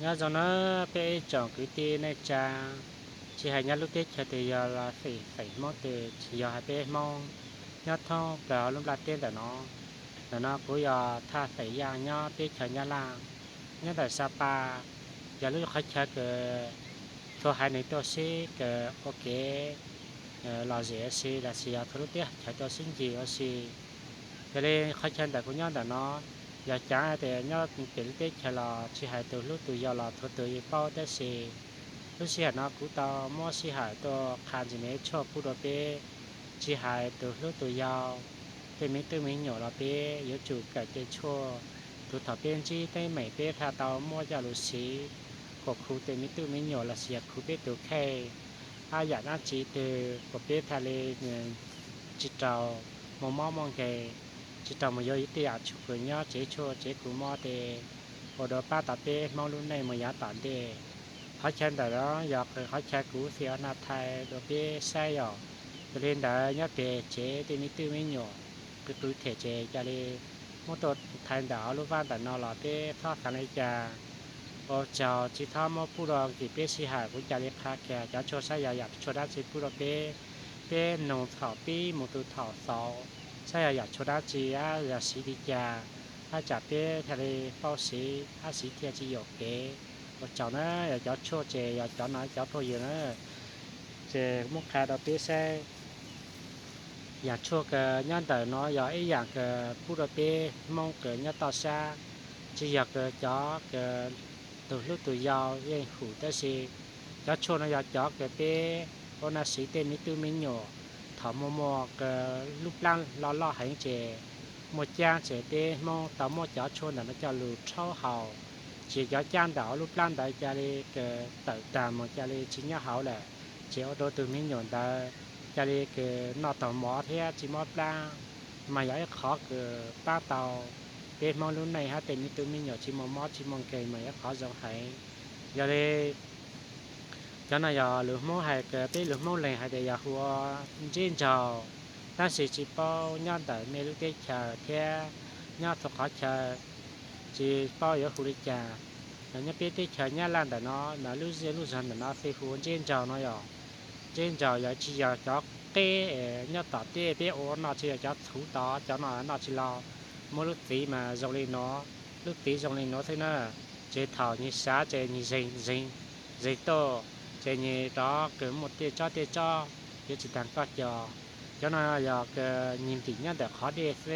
Nyob zoo na peb ib tsoom kwv tij neej tsa, tsis hais nyob lub teb chaws twg yog los feem Hmoob twg, tsis yog hais peb Hmoob nyob thoob plaws hauv lub nplaj teb ntawm no. Ntawm no kuv yog Thaj Feem Yaj nyob teb chaws Nyab Laj, nyob ntawm Sa Pa, yog lub qhov chaw kws txhua haiv neeg tuaj sib kws ua kev lom zem ua si los sis yog txhua lub teb chaws tuaj sib ncig ua si. Yog li qhov chaw ntawm kuv nyob ntawm no, yog cav tias nyob pem lub teb chaws los tsis hais tus hlub tus yau los txhua tus yeej paub tab sis lub sij hawm no kuv tau muab sij hawm tuaj qha ntxiv me tshuaj pub rau peb, tsis hais tus hlub tus yau, tej me tub me nyuam los peb yuav tsum kawm tej tshuaj. Tus thaum peb ntsib teeb meem peb thiaj tau muab coj lus siv, kom khu tej me tub me nyuam los sis yog khu peb tus kheej, hab yam dab tsi twg kom peb thiaj li tsis raug muaj mob muaj nkeeg, tsis raug mus yuav tej yam tshuaj kws nyob tsev tshuaj tsev kws mob tes ua dua pab tau peb Hmoob lub neej mus yav tom ntej. Qhov chaw ntawm no yog qhov chaw kuv xi o na thai rau peb saib yom. Yog li ntawd nyob pem tsev tej me tub me nyuam qw qw them ces ca li muab tuaj thaiv ntawm hauv lub vaj ntawm no los peb txhob xaav li cas. Ua tsaug, tsis txhob muab pub rau kim peb sij hawm, kuv ca li qha kiag cov tshuaj saib yog yam tshuaj dab tsi pub rau peb, peb noog thaum pib mus tu thaum xaus, saib yog yam tshuaj dab tsi hab yog siv li cas, hab tsam peb thiaj li paub siv hab siv thiaj tsis yuam kev. Ua tsaug na, yog cov tshuaj ces yog cov no cov phooj ywg na, ces muab qha rau peb saib. Yam tshuaj kws nyob ntawm no yog ib yam kws pub rau peb Hmoob kws nyob toj sab, tsis yog kws cov kws tus hlub tus yau yeej hum tab sis cov tshuaj no yog cov kws peb ua na siv tej me tub me nyuam thaum muaj muaj kws lub plab loj loj heev ces muaj caab ces peb Hmoob tau muab cov tshuaj ntawm no coj lug rhaub haus, ces cov caab ntawm hauv lub plab ntawd ca li kws tawm taag mus ca li tsis nyob hauv lawm, ces ua rau tus me nyuam ntawd ca li kws noj taug mov thiab tsis mob plab, mas yog ib qhov kws pab tau peb Hmoob lub neej hab tej me tub me nyuam tsis muaj mob tsis muaj nkeeg mas yog ib qhov zoo heev. Yog li cov no yog lus Hmoob hais kws peb lus Hmoob leeg hais tias yog hu ua ntseb ntsaug, tab sis tsis paub nyob ntawm mej lub teb chaws thiab nyob txhua qhov chaw tsis paub yuav hu li cas. Nyob peb teb chaws Nyab Laj ntawm no mas lub zej lub zog ntawm no xij hu ua ntseb ntsaug no yog, ntseb ntsaug yog tsis yog cov qeb nyob tom tej peb ua noj, tsis yog cov txhuv tod, cov no noj tsis laus. Muaj lub txiv mas zoo li no, lub txiv zoo li no xwb na, ces thaum nyag sav ces nyag zeeg tuaj, ces nyag rov kws muaj tej tsob tej tsob yuav tsis taag koj co. Cov no yog kws nyag ntim nyob ntawm qhov dej xwb,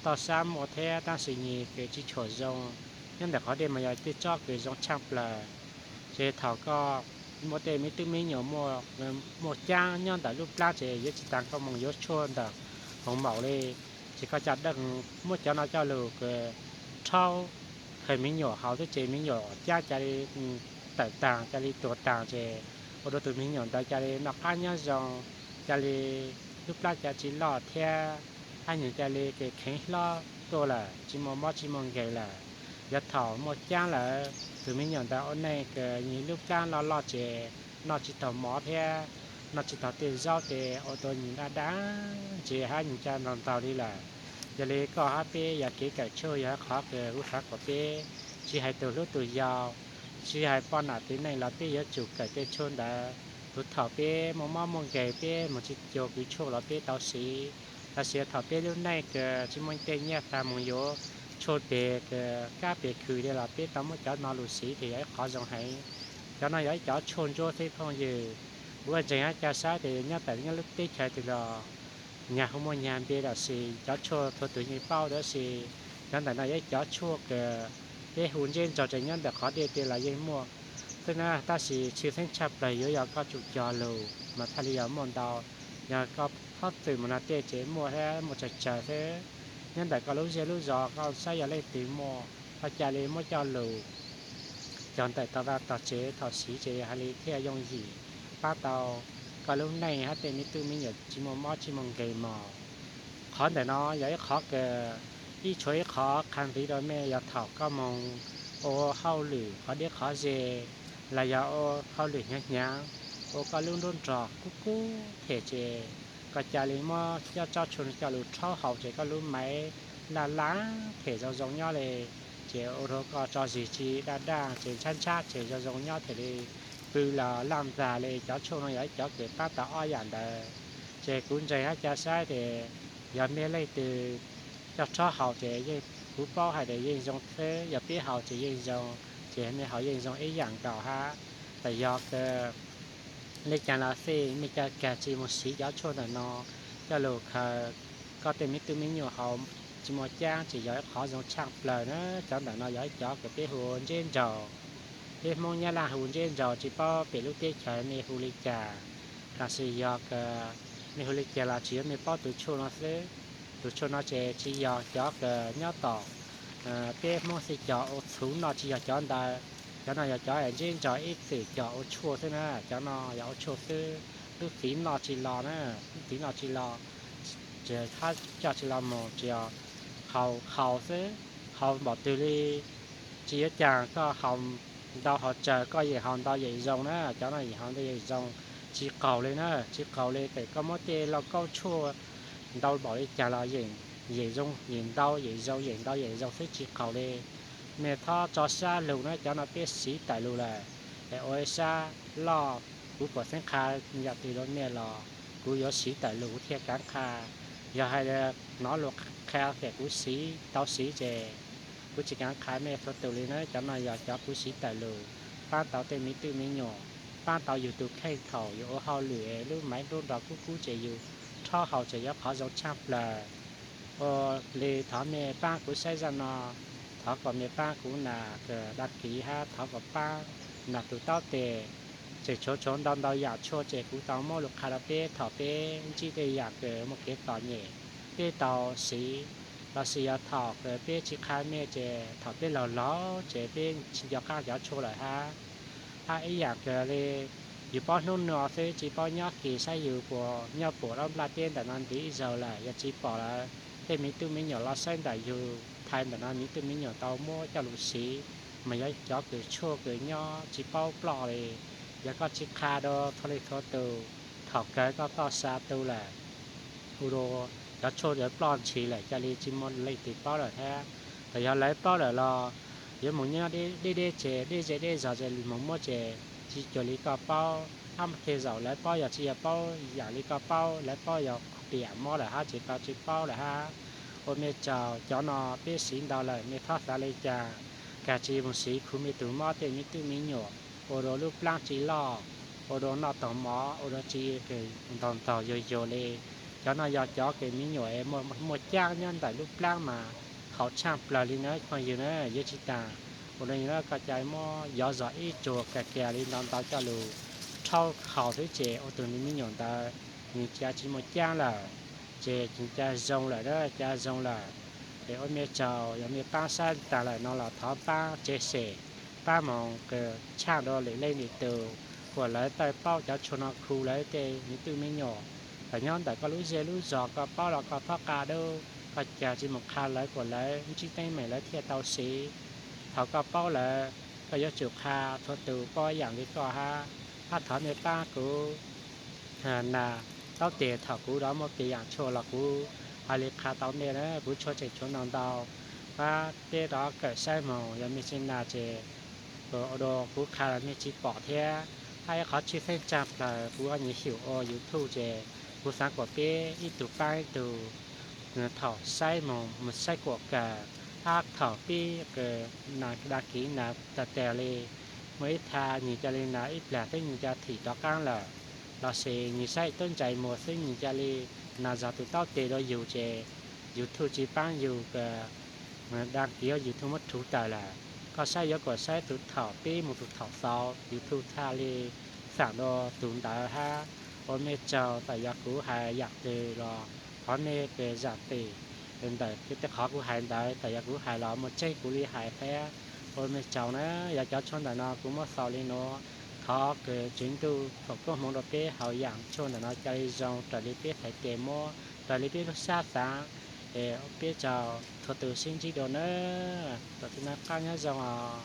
toj sab muaj thiab tab sis nyag kws tsis tshua zoo, nyob ntawm qhov dej mas yog tej tsob kws zoo tshaaj plawg. Ces thaum koj muaj tej me tub me nyuam muaj caab nyob ntawm lub plab ces yuav tsis taag koj moog yuav tshuaj ntawm hoov maum li, ces koj coj dawb, muab cov no coj lug kws rhaub, khaws me nyuam haus xwb ces me nyuam caab ca li tawm taag ca li tuag taag ces ua rau tus me nyuam ntawd ca li noj qab nyob zoo, ca li lub plab ca tsis loj thiab, hab nyag ca li kws kheev hlob tuaj lawm tsis muaj mob tsis muaj nkeeg lawm. Yog thaum muaj caab lawm tus me nyuam ntawd ua neej kws nyag lub plab loj loj ces noj tsis taug mov thiab noj tsis taug tej zaub ces ua rau nyag daj daj ntseg hab nyag ca ntaug ntaug li lawm. Yog li koj hab peb yog kev kawm tshuaj yog qhov kws kuv xaav kom peb, tsis hais tus hlub tus yau, tsis hais poj nam txiv neej los peb yuav tsum kawm tej tshuaj ntawd. Tus thaum peb muaj mob muaj nkeeg peb moog tsis cuag kws tshuaj los peb tau siv, tab sis thaum peb lub neej kws tsis muaj tej nyiaj tag moog yuav tshuaj peg kws kab peg khw li los peb tau muab cov no lug siv ces yog ib qhov zoo heev. Cov no yog ib cov tshuaj ntsuab xwb phooj ywg. Kuv ua ntseeg hab ca saib tias nyob ntawm nyob lub teb chaws twg los nyag hu muaj nyag npe los sis cov tshuaj txhua tus yeej paub tab sis cov ntawm no yog ib cov tshuaj kws peb hu ntseb ntsaug tseem nyob ntawm qhov dej tej los yeej muaj xwb na, tab sis tshwj xeeb tshaj plawg yuav yog koj tsum cog lug mas thiaj li yog muaj ntau. Yog koj hob txwm mus no tej tseem muaj thiab muaj tsawg tsawg xwb. Nyob ntawm koj lub zej lub zos koj saib yog leej twg muaj, koj ca li muab coj lug cog ntawm tog vaj tog tsev thaum siv ces hais li thiaj yooj yim pab tau koj lub neej hab tej me tub me nyuam tsis muaj mob tsis muaj nkeeg mog. Qhov ntawm no yog ib qhov kws ib tshuav ib qhov qha ntxiv rau mej yog thaum koj moog ua hauj lwm qhov deb qhov ze los yog ua hauj lwm hnyav hnyav, ua koj lub nruab nrog kub kub them ces koj ca li muab cov tsob tshuaj coj lug rhaub haus ces koj lub maiv laj laj them zoo zoo nyob li. ces ua rau koj tso zis tsis daj daj, ces ntshab ntshab, ces zoo zoo nyob thiaj li pw los laj ntxag li. Cov tshuaj no yog ib cov kws pab tau ob yam ntawd. Ces kuv ntseeg hab ca saib ces yog mej leej twg coj rhob haus ces yeej, kuv paub hais tias yeej zoo xwb, yog peb haus ces yeej zoo, ces mej haus yeej zoo ib yam nkaus hab. Txawm yog kawg le caag los xij, mej ca kag tsis mus siv cov tshuaj ntawm no coj lug khaws koj tej me tub me nyuam haus tsis muaj caab, ces yog ib qhov zoo tshaaj plawg na. Cov ntawm no yog ib cov kws peb hu ntseb nraug, peb Hmoob Nyab Laj hu ntseb nraug, tsis paub pem lub teb chaws mej hu li cas. Tam sis yog kawg mej hu li cas los tsis yuav mej paub tus tshuaj no xwb. Tus tshuaj no ces tsis yog cov kws nyob tom peb Hmoob xij cog ua txhuv noj, tsis yog cov ntawd. Cov no yog cov ntseb nraug ib txwm cog ua tshuaj xwb na. Cov no yog ua tshuaj xwb, lub txiv noj tsis los na, lub txiv noj tsis los, tsis hab coj tsis los mus, tsis yog haus, haus xwb. Haus npaum twg li tsis yuav caag, koj haus ntau haus tsawg koj yeem haus ntau yeem zoo na. Cov no yeem haus ntau yeem zoo, tsis qaug li na, tsis qaug li. Txawm koj muab tej lauj kaub tshuaj ntau npaum li cas los yeem, yeem zoo yeem ntau yeem zoo yeem ntau yeem zoo xwb, tsis qaug li. Mej txhob tso sab lug na, cov no peb siv tawm lug lawm. Es ua ib sab loj, kuv puas xeeb qha yam twg rau mej los kuv yuav siv tawm lug kuv thiaj kaav qha. Yog hais hnov luag qha tias kuv siv tau siv ces kuv tsis kaav qha mej txhua tus li na. Cov no yog cov kuv siv tawm lug, paab tau tej me tub me nyuam, paab tau yug tus kheej thaum yug ua hauj lwm es lub maiv nruab nrog kub kub ces yug rhob haus ces yog qhov zoo tshaaj plawg. Ua li thov mej paab kuv saib zaj no, thov kom mej paab kuv nas kws dag kiv hab thov kom paab nas tus taub tes, tseem tshuav tshuav ntau ntau yam tshuaj ces kuv tau muab lug qha rau peb thaum peb ntsib tej yam kws muaj kev txom nyem peb tau siv, lossis yog thaum kws peb tsis qha mej ces thaum peb laug laug ces peb tsis nco qaab cov tshuaj lawm hab. Hab ib yam kws li yug paub hnub no xwb tsis paub nyob kis saib yug puas nyob puam rau nplaj teb ntawm no ntxiv ib zaug lawm, yog tsis pom lawm tej me tub me nyuam los saib ntawm yug thaiv ntawm no me tub me nyuam tau muab coj lug siv, mas yog cov kws tshuaj kws nyob tsis paub ploj li. Yog koj tsis qha rau txhua leej txhua tus, thaum kawg koj txoj sa tu lawm, ua rau cov tshuaj ntawd ploj ntshis lawm, ca li tsis muaj leej twg paub lawm thiab. Txawm yog lawv paub lawm los yuav mus nyob deb deb tseg, deb zej deb zog es mus muab ces tsis cuag li koj paub. Hab tej zaum lawv paub yog tsis yog paub yam li koj paub, lawv paub yog piam mob lawm hab ces koj tsis paub lawm hab. Ua mej tsaug, cov no peb siv ntau lawm, mej txhob xav li cas, kag tsis mus siv khuv mej tus mob tej me tub me nyuam, ua rau lub plaab tsis loj, ua rau noj taug mov, ua rau tsis ntog ntog yug yug li. Cov no yog cov kws me nyuam es muaj caab nyob ntawm lub plaab mas haum tshaaj plawg li na phooj ywg na. Yeej tsis taag ua rau koj ca muab yov zog ib tsuag kag kag li ntau ntau coj lug rhaub haus xwb ces ua tug me nyuam ntawd nwg ca tsis muaj caab lawm, ces nwg ca zoo lawm na, ca zoo lawm. Es ua mej tsaug, yog mej paab saib taag lawm no los thov paab tsev xem, paab moog kws tshaaj rau lwm leej lwm tus kuas lawv tawm paub cov tshuaj no khu lawv tej me tub me nyuam. Txawm nyob ntawm koj lub zej lub zog koj paub los koj txhob qha dub, koj kag tsis mus qha lawv kuas lawv ntsib teeb meem lawv thiaj tau siv. Thaum koj paub lawm, koj yuav tsum qha txhua tus paub ib yam li koj hab. Hab thov mej paab kuv nas taub tes, thaum kuv rov muaj kev yaam tshuaj los kuv hais li qha tau mej na. Kuv tshuaj tseem tshuav ntau ntau, hab peb rov kawm saib moog, yog mej tsis nas ces ua rau kuv qha los mej tsis pom thiab. Hab ib qhov tshwj xeeb tsaag plawg kuv nyiam xyum ua YouTube ces kuv xaav kuas peb ib tug paab ib tug, thaum saib moog mus saib kuas kawg, hab thaum pib kws nas dag kiv nas tag tag li, muaj ib tha nwg ca li nas ib plag xwb nwg ca thim rov qaab lawm, lossis nwg saib tuab ntsais muag xwb nwg ca li nas zog tus taub tes rau yug ces YouTube tsis paab yug kws dag kiv, YouTube muab rhuv tawm lawm. Koj saib yuav kuas saib tus thaum pib mus tus thaum xaus, YouTube txhaj li xaam dua tus ntawd hab. Ua mej tsaug, txawm yog kuv hais yaam twg los thov mej kws zaam txim ntawm tej qhov kuv hais ntawd, txawm yog kuv hais los muaj tseeb kuv li hais thiab. Ua mej tsaug na, yog cov tshuaj ntawm no kuv muab xaus li nuav, thov kws Tswv Ntuj foom koob hmoov rau peb haus yaam tshuaj ntawm no ca li zoo raws li peb txhais tes muab, raws li peb lub sab xaav. Es peb tsaug txhua tus sib ntsib dua na, txawm txij no qaab nyob zoo os.